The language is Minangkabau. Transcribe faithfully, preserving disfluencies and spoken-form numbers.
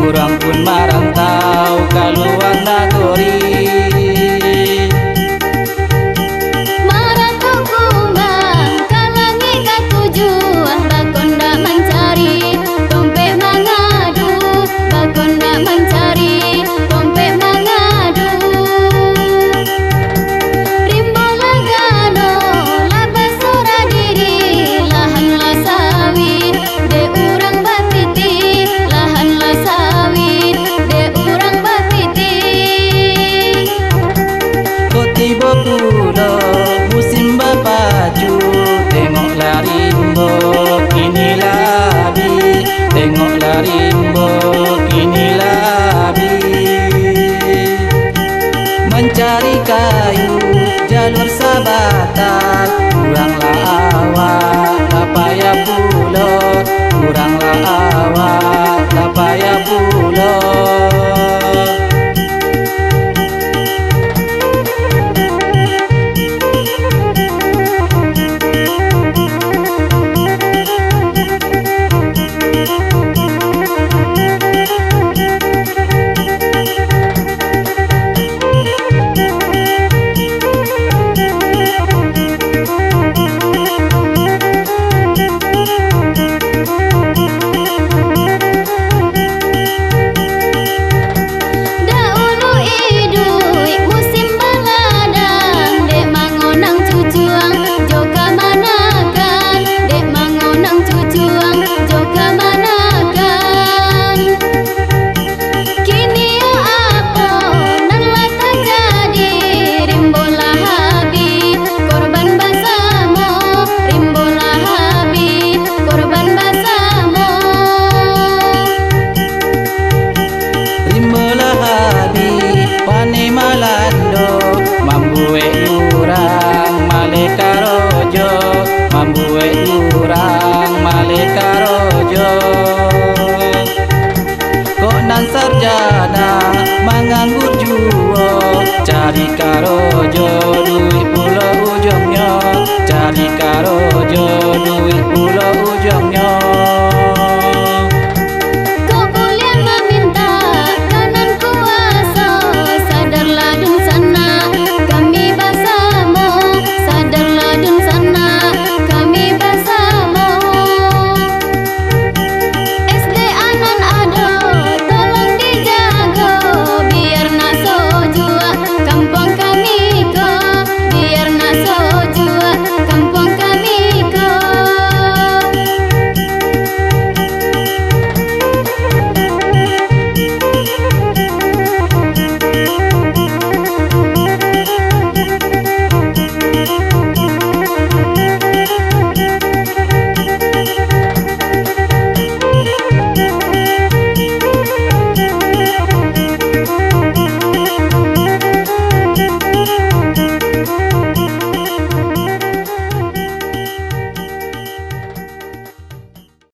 Urang pun marantau ka luwa nagori. Marantau kumbang ka langik ka tujuah, bakondak mancari tompek mangadu, bakondak mancari tompek mangadu. Rimbo lah gano, lah basorah diri, lahan lah sawit, dek urang bapitih, lahan lah sawit, dek urang bapitih. Kok tibo pulo musim bapacu, tengoklah rimbo kini lah abih, tengoklah rimbo kini lah abih. Mancari kayu jalur sabatang, kuranglah awak lah payah pulo, kuranglah awak lah payah pulo. Daulu iduik musim baladang, dek mangonang cucuang jo kamanakan, dek mangonang cucuang jo kamanakan. Kini yo apo nan lah tajadi, rimbo lah abih, korban basamo, rimbo lah abih, korban basamo. Rimbo lah abih, paneh malando, mambuek urang maleh karojo, mambuek urang maleh karojo. Kok nan sarjana manganggur juo, cari karojo duit pulo ujuangnyo, cari karojo duit pulo ujuangnyo.